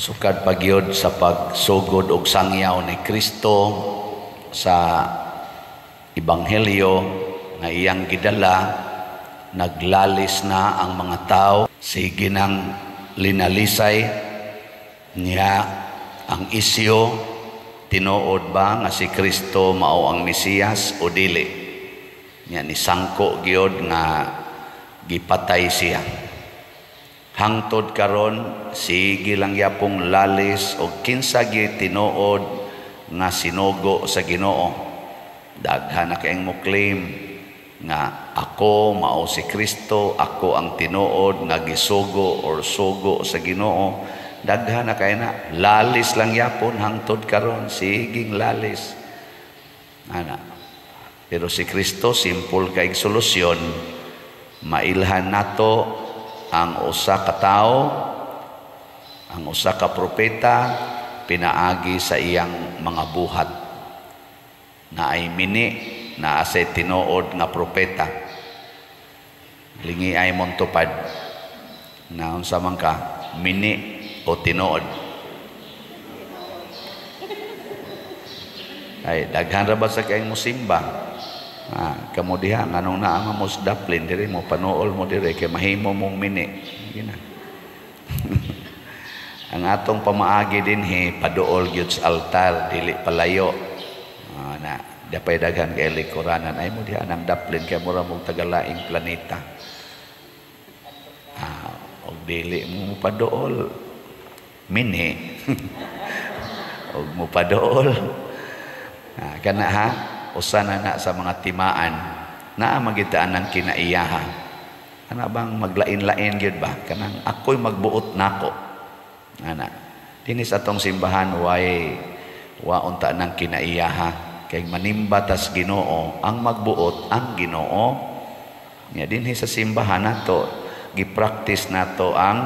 Sukad pagyod sa pagsugod og sangyaw ni Kristo sa Ebanghelyo nga iyang gidala, naglalis na ang mga tao. Sige nang linalisay niya ang isyo, tinuod ba nga si Kristo mao ang Mesiyas o dili? Nya ni sangko gyud nga gipatay siya. Hangtod karon sige lang yapong lalis og kinsa gyud tinuod nga sinugo sa Ginoo. Daghan na kayong mo claim nga ako mao si Kristo, ako ang tinuod nga gisugo or sugo sa Ginoo. Daghan na kay na lalis lang yapon hangtod karon, siging lalis. Ana. Pero si Kristo simple kay solusyon, mailhan nato ang usa ka tawo, ang usa ka propeta pinaagi sa iyang mga buhat. Naay mini, naa say tinuod nga propeta. Lingi ay mong tupad. Na unsa man ka, mini o tinuod? Ay daghan ra ba sa kayong musimba? Ah, kamo diha nganong naa mo sa daplin diri mo panuol mo diri kay mahimo mong mini. Gina. Ang atong pamaagi dinhi paduol gyud sa altar, dili palayo. Ah, na dapay daghan kay likuranan ay mo diha nang daplin kay mura mong tagalaing planeta. Ah, og dili mo paduol mini. Og mo paduol. Ah, kana ha, usa na na sa mga timaan naa magitaan ng kinaiyaha. Ana bang maglain-lain gyud ba? Kanang ako'y magbuot nako. Ana, dinhi sa atong simbahan way wa unta ng kinaiyaha kay manimba tas Ginoo, ang magbuot ang Ginoo. Nya dinhi sa simbahan nato gi-practice nato ang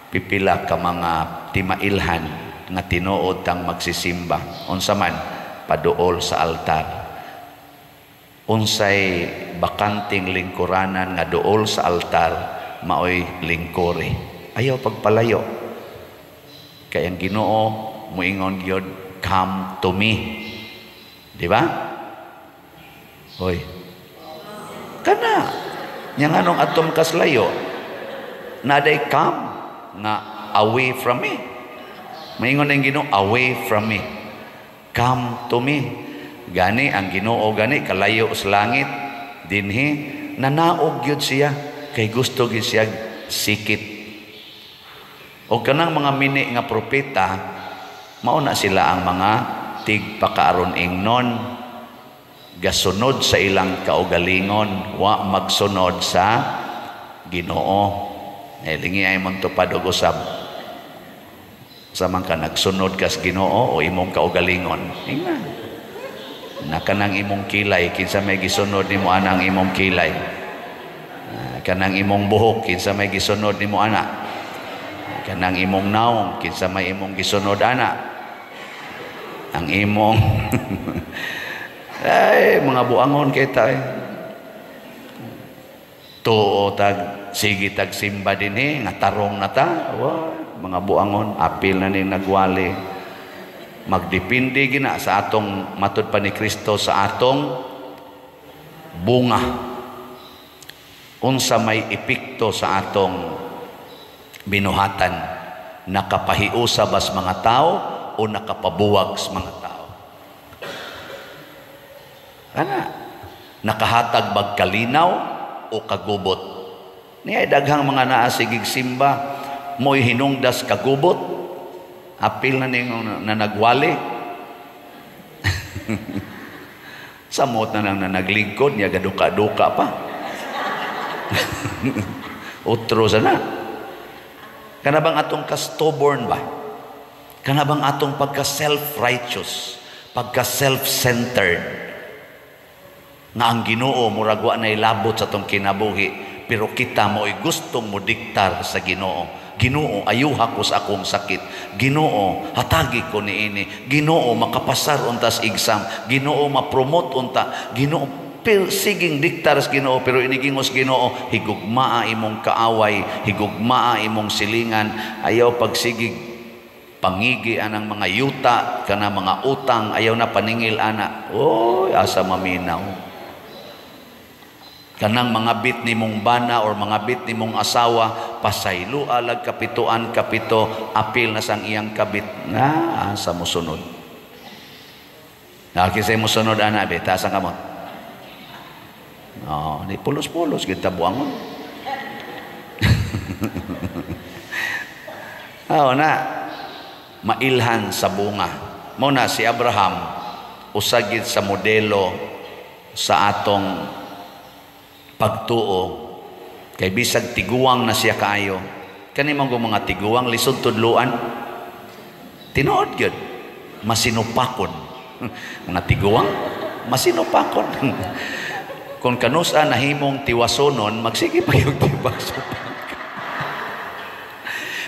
pipila ka mga timailhan nga tinuod tang magsisimba. Unsa man paduol sa altar. Unsay bakanting lingkuranan nga duol sa altar maoy lingkuri. Ayaw pagpalayo. Kay ang Ginoo moingon gyud, come to me. Di ba? Hoy. Kana nya nganong atom kaslayo naday come nga away from me. Moingon ang Ginoo, away from me. Come to me. Gani ang Ginoo gani kalayo sa langit dinhi nanaog gyud siya kay gusto gyud siya sikit. O kanang mga mini nga propeta mao na sila ang mga tigpakaaron ingnon, gasunod sa ilang kaugalingon, wa magsunod sa Ginoo. Eh lingi ay mon tupad og usab. Sa man ka nagsunod kas Ginoo o imong kaugalingon? Ingna. Na kanang imong kilay, kinsa may gisunod nimo anang imong kilay? Kanang imong buhok, kinsa may gisunod nimo ana? Kanang imong naong, kinsa may imong gisunod ana? Ang imong ay mga buangon kita eh. Tuo tag sige tag simba dinhi nga tarong na ta. Wa, mga buangon apil na ning nagwali. Magdepende gina sa atong matud pa ni Kristo sa atong bunga. Unsa may epekto sa atong binuhatan, nakapahiusa bas mga tao o nakapabuwag sa mga tao? Kana nakahatag bag kalinaw o kagubot? Niya daghang mga naa sigig simba mo'y hinungdas kagubot. Apil na ning na nagwali. Samot na nang nanaglingkod niya gaduka-duka pa. Utro sana. Kana bang atong ka-stubborn ba? Kana bang atong pagka self-righteous, pagka self-centered? Nga ang Ginoo murag wa nay labot sa atong kinabuhi, pero kita mo'y gustong modiktar sa Ginoo. Ginoo, ayuha ko sa akong sakit. Ginoo, hatagi ko niini. Ginoo, makapasar untas exam. Ginoo, ma-promote unta. Ginoo, pero siging diktar sa Ginoo, pero inigingos Ginoo, higugmaa imong kaaway, higugmaa imong silingan, ayaw pagsigig Pangigi anang mga yuta, kana mga utang, ayaw na paningil ana. Oy, asa maminaw. Kanang mga bit ni mong bana or mga bit ni mong asawa, pasaylo alag kapituan kapito, apil na sang iyang kabit. Na, asa mo sunod. Nakisay mo sunod ana, be, taas ang kamot. Oh, di pulos-pulos kita buangon. Oh, na mailhan sa bunga. Mo na si Abraham usagid sa modelo sa atong pagtuo kay bisag tiguang na siya kaayo. Kani man mga tiguang lisod tudluan. Tinuod gyud masinupakon. Mga tiguang masinupakon. Kung kanusa nahimong tiwasonon, magsige pa yung tiwasonon.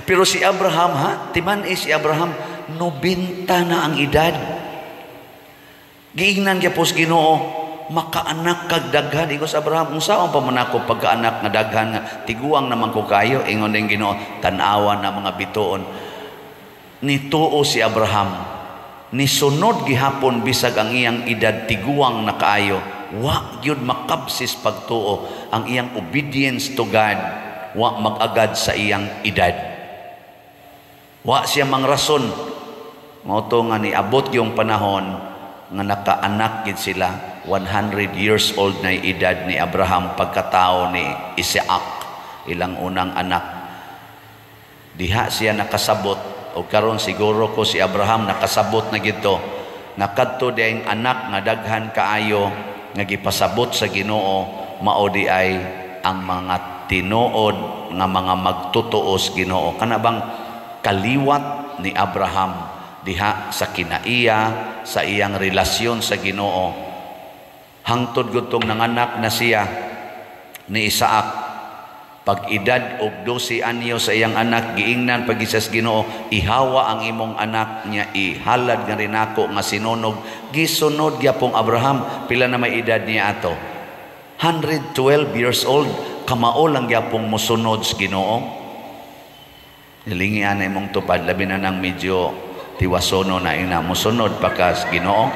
Pero si Abraham, ha? Timan eh si Abraham, 90 na ang edad. Giingnan gyapos Ginoo, makaanak kag daghan. Ingos Abraham, unsaon pa man ako pagkaanak nga daghan nga tiguang naman ko kayo. Ingon din Ginoo, tan-awan na mga bituon. Nituo si Abraham, nisunod gihapon bisag ang iyang edad tiguang na kaayo. Wa gyud makabsis pagtuo ang iyang obedience to God, wa mag-agad sa iyang edad. Wa siya mangrason. Mao to nga niabot yung panahon nga nakaanak gid sila. 100 years old na edad ni Abraham pagkatao ni Isaac, ilang unang anak. Diha siya nakasabot, o karon siguro ko si Abraham nakasabot na gito nga kadto diay anak nga daghan kaayo nga gipasabot sa Ginoo, mao di ay ang mga tinuod nga mga magtutuos Ginoo. Kana bang kaliwat ni Abraham diha sa kinaiya sa iyang relasyon sa Ginoo. Hangtod gutong nanganak na siya ni Isaac, pag edad og 12 anyo sa iyang anak, giingnan pag isa sa Ginoo, ihawa ang imong anak niya, ihalad nga rinako nga sinunog. Gisunod gyapong Abraham. Pila na may edad niya ato? 112 years old. Kamao lang gyapong mosunod sa Ginoo. Nilingi ana imong tupad, labi na nang medyo tiwasono na ina mosunod pakas Ginoo.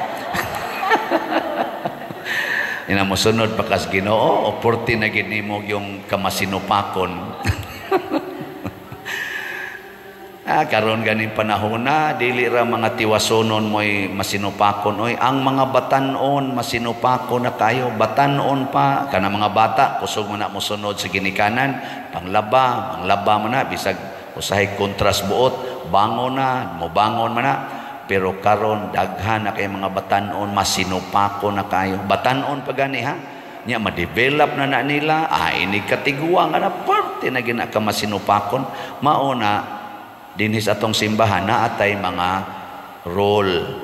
Ina mosunod pakas Ginoo o porti na gid nimo yung kamasinupakon. Ah, karon ganing panahon na dili ra mga tiwasonon mo'y masinupakon oy, ang mga batan-on masinupakon na kayo, batan-on pa kana mga bata kusog man na mosunod sa ginikanan, panglaba, manglaba man na bisag usahay kontras buot, bangon na, mobangon man na. Pero karon daghan na kay mga batan-on masinupako na kayo. Batan-on pa gani ha. Nya ma-develop na na nila, ah ini katiguang nga na parte na gina ka masinupakon. Mao na dinhi sa atong simbahan na atay mga role.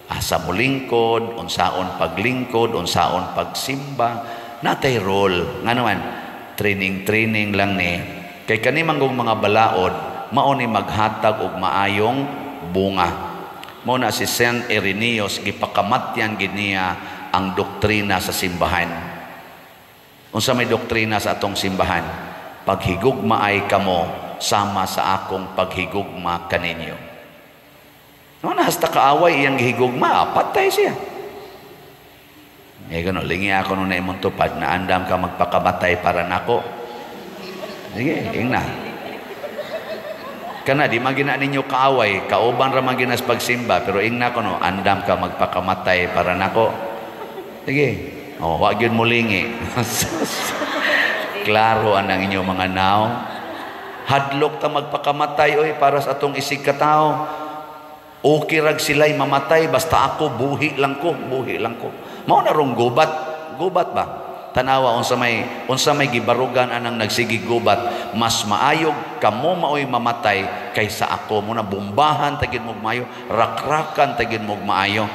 Asa mo lingkod, unsaon paglingkod, unsaon pagsimba, natay role. Ngano man training-training lang ni. Kay kani manggong mga balaod, mao ni maghatag og maayong bunga. Mao na si Saint Irenaeus gipakamatyan gid niya ang doktrina sa simbahan. Unsa may doktrina sa atong simbahan? Paghigugma ay kamo sama sa akong paghigugma kaninyo. No na hasta kaaway iyang gihigugma, patay siya. Eh gano lingi ako nung naimong tupad na andam ka magpakamatay para nako. Sige, ingna. Kana di man gina ninyo kaaway, kauban ra man ginas pagsimba, pero ingna ko no, andam ka magpakamatay para nako. Sige. Oh, wa gyud mo lingi. Klaro anang inyo mga nao. Hadlok ta magpakamatay oy para sa atong isig katao. Okay rag sila'y mamatay basta ako buhi lang ko, buhi lang ko. Mao na rong gubat. Gubat ba? Tanawa unsa may gibarugan anang nagsigi gubat, mas maayog kamo maoy mamatay kaysa ako. Muna bombahan tagid mo maayo, rakrakan tagid mo maayo.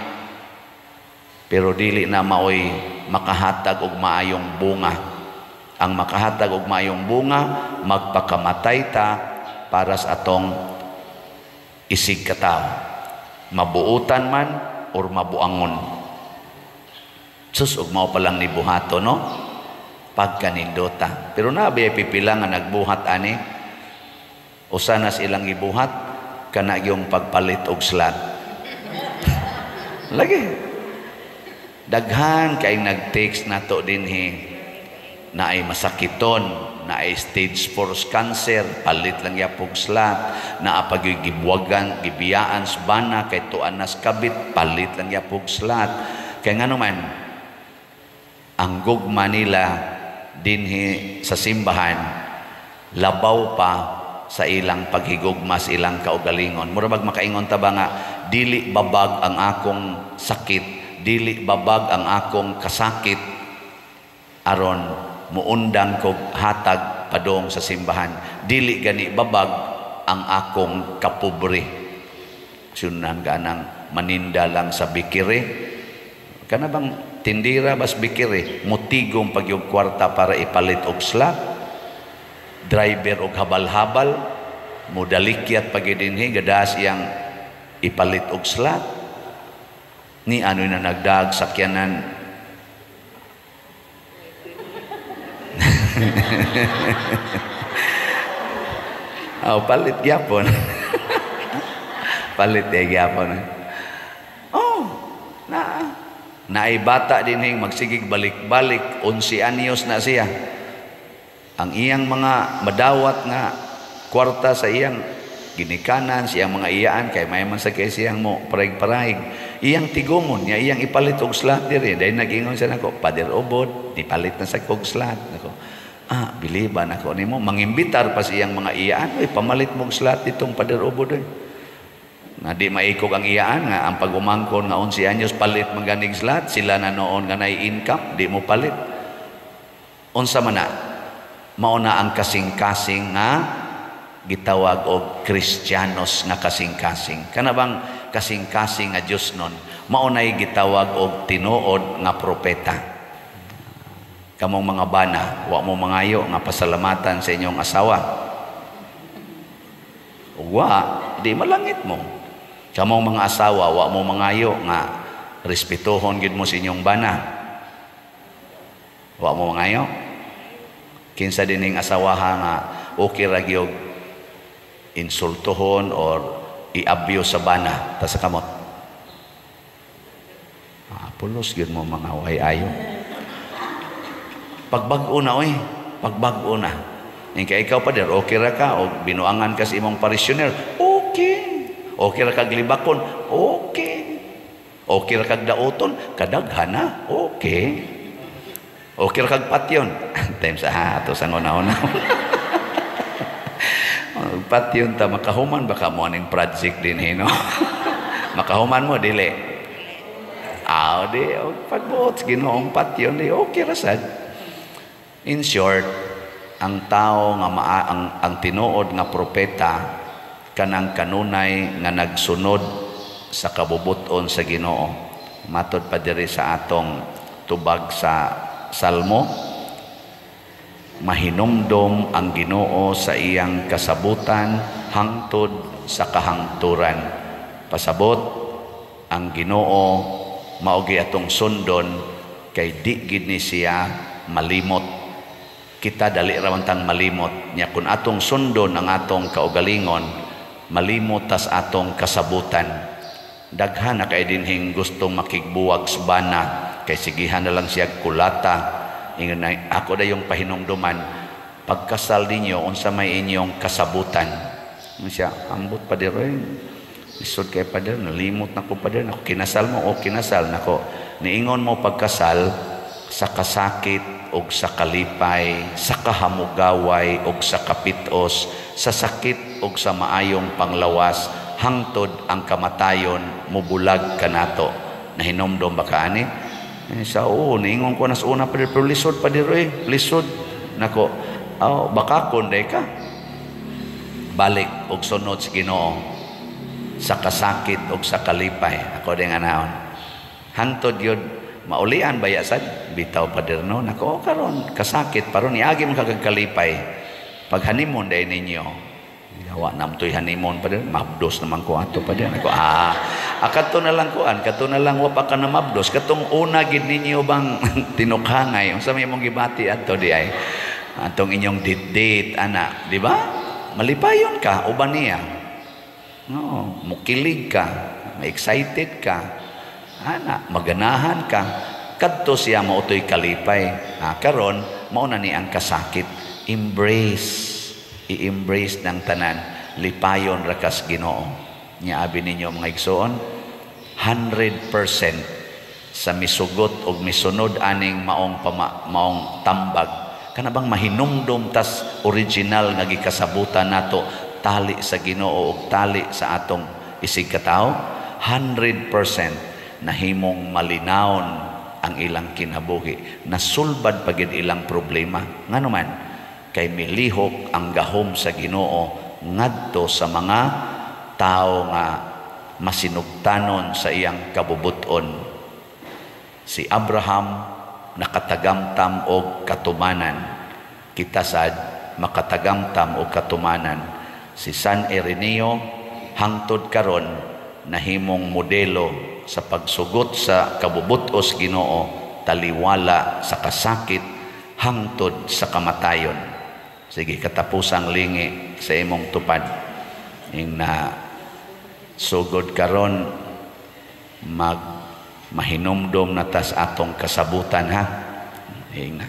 Pero dili na maoy makahatag og maayong bunga. Ang makahatag og maayong bunga, magpakamatay ta para sa atong isig katao. Mabuutan man or mabuangon. Sus, ug mao pa lang ni buhato, no? Pagkanindota. Pero na ba pipila nga nagbuhat ani? Usa na ilang gibuhat Kana yung pagpalit og slot. Lagi. Daghan kay nag-text nato dinhi na ay masakiton, na ay stage 4 cancer, palit lang yapog slot, na apag gibuwagan, gibiyaan sa bana, kay tuan nas kabit, palit lang yapog slot. Kaya nga naman, ang gugma nila dinhi sa simbahan, labaw pa sa ilang paghigugma sa ilang kaugalingon. Mura bag makaingon ta ba nga, dili babag ang akong sakit, dili babag ang akong kasakit, aron muundang kog hatag padong sa simbahan. Dili gani babag ang akong kapobre. Sunan ka nang maninda lang sa bikiri. Kana bang tindira bas bikiri, mutigom pag yung kwarta para ipalit og slot, driver og habal-habal, mudalikyat pag dinhi gadas iyang ipalit og slot. Ni ano na nagdag sakyanan. Oh, palit gyapon. Palit gyapon. Oh, na naay bata dinhing magsigig balik-balik, 11 anyos na siya. Ang iyang mga madawat nga kwarta sa iyang ginikanan, siyang mga iyaan kay may man sa kay siyang mo parahig-parahig. Iyang tigumon niya, iyang ipalit og slot diri. Dahil nag-ingon siya nako, Pader Obod, ipalit na sa kog slot. Nako, biliban ako nimo, mangimbitar pa siyang mga iyaan, oy pamalit mong slot ditong Pader Obod oy. Nga di maikog ang iyaan nga ang pagumangkon nga 11 anyos palit man ganig slot, sila na noon nga nay income, di mo palit. Unsa man na? Mao na ang kasing-kasing nga gitawag og Kristiyanos nga kasing-kasing. Kana bang kasing-kasing nga Dios nun, mao nay gitawag og tinuod nga propeta. Kamong mga bana, wa mo mangayo nga pasalamatan sa inyong asawa. Wa, di malangit mo. Kamong mga asawa, wa mo mangayo nga respetuhon gid mo sa inyong bana. Wa mo mangayo. Kinsa dining asawaha nga okay ra gyud insultuhon or i-abuse sa bana ta sa kamot. Pulos gyud mo mga way ayo. Pagbag-o na oy, pagbag-o na. Kay ikaw pader, okay ra ka og binuangan ka sa imong parishioner, okay. Okay ra kag libakon, okay. Okay ra kag dauton, kadaghan na, okay. Okay ra kag patyon. Time sa ato sa una-una. Patyon ta makahuman baka mo aning project din eh, no? Makahuman mo dili. Ah, di pagbuot Ginoong patyon di okay ra sad. In short, ang tao nga ang tinuod nga propeta kanang kanunay nga nagsunod sa kabubut-on sa Ginoo. Matod pa diri sa atong tubag sa Salmo, mahinumdom ang Ginoo sa iyang kasabutan hangtod sa kahangturan. Pasabot ang Ginoo mao gi atong sundon kay di gid ni siya malimot. Kita dali ra man tang malimot nya kun atong sundon ang atong kaugalingon, malimot tas atong kasabutan. Daghan na kay dinhing gustong makigbuwag sa bana kay sigihan na lang siya kulata. Ingon na ako dayong pahinumduman, pagkasal ninyo unsa may inyong kasabutan. Siya ambot pader oy, lisod kay pader, nalimot nako pader, nako kinasal mo o kinasal nako. Niingon mo pagkasal sa kasakit og sa kalipay, sa kahamugaway og sa kapitos, sa sakit og sa maayong panglawas, hangtod ang kamatayon mubulag kanato. Nahinomdom ba ka ani? Sa oo, niingon ko na sa una pader, pero lisod pader oy, lisod nako. Oh, baka kunday ka. Balik og sunod sa Ginoo sa kasakit og sa kalipay. Ako din anaon. Hangtod yun maulian ba sad bitaw pader no nako karon kasakit paron niagi man kag kalipay. Pag honeymoon day ninyo. Gawa namtoy honeymoon pader, mabdos naman ko ato pader. Nako kato na lang kuan, kato na lang wa pa ka na mabdos, katong una gid ninyo bang tinukhangay, unsa may imong gibati adto di ay atong inyong date ana, di ba? Malipayon ka uban niya. No, mukilig ka, ma-excited ka, ana, maganahan ka. Kadto siya mao to'y kalipay. Ah, karon mao na ni ang kasakit. Embrace, i-embrace ng tanan. Lipayon ra kas Ginoo. Nya abi ninyo, mga igsoon, 100% sa misugot og misunod aning maong tambag, kana bang mahinumdom tas original nga gikasabutan nato, tali sa Ginoo ug tali sa atong isig katawo, 100% nahimong malinawon ang ilang kinabuhi, nasulbad pa gyud ilang problema. Ngano man? Kay milihok ang gahom sa Ginoo ngadto sa mga tao nga masinugtanon sa iyang kabubuton. Si Abraham nakatagamtam og katumanan. Kita sad makatagamtam og katumanan. Si San Ireneo hangtod karon nahimong modelo sa pagsugot sa kabubutos Ginoo, taliwala sa kasakit hangtod sa kamatayon. Sige, katapusang lingi sa imong tupad. Ing na sugod karon, mag mahinumdom na tas atong kasabutan, ha. Ing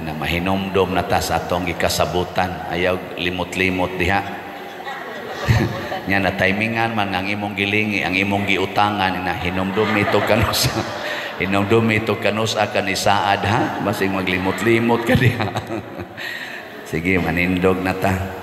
na mahinumdom na tas atong gikasabutan. Ayaw limot-limot diha. Nya na timingan man ang imong gilingi, ang imong giutangan na hinumdum ito kanus, hinumdum ito kanus akan isaad, ha, basing maglimot-limot ka diha. Sige, manindog na ta.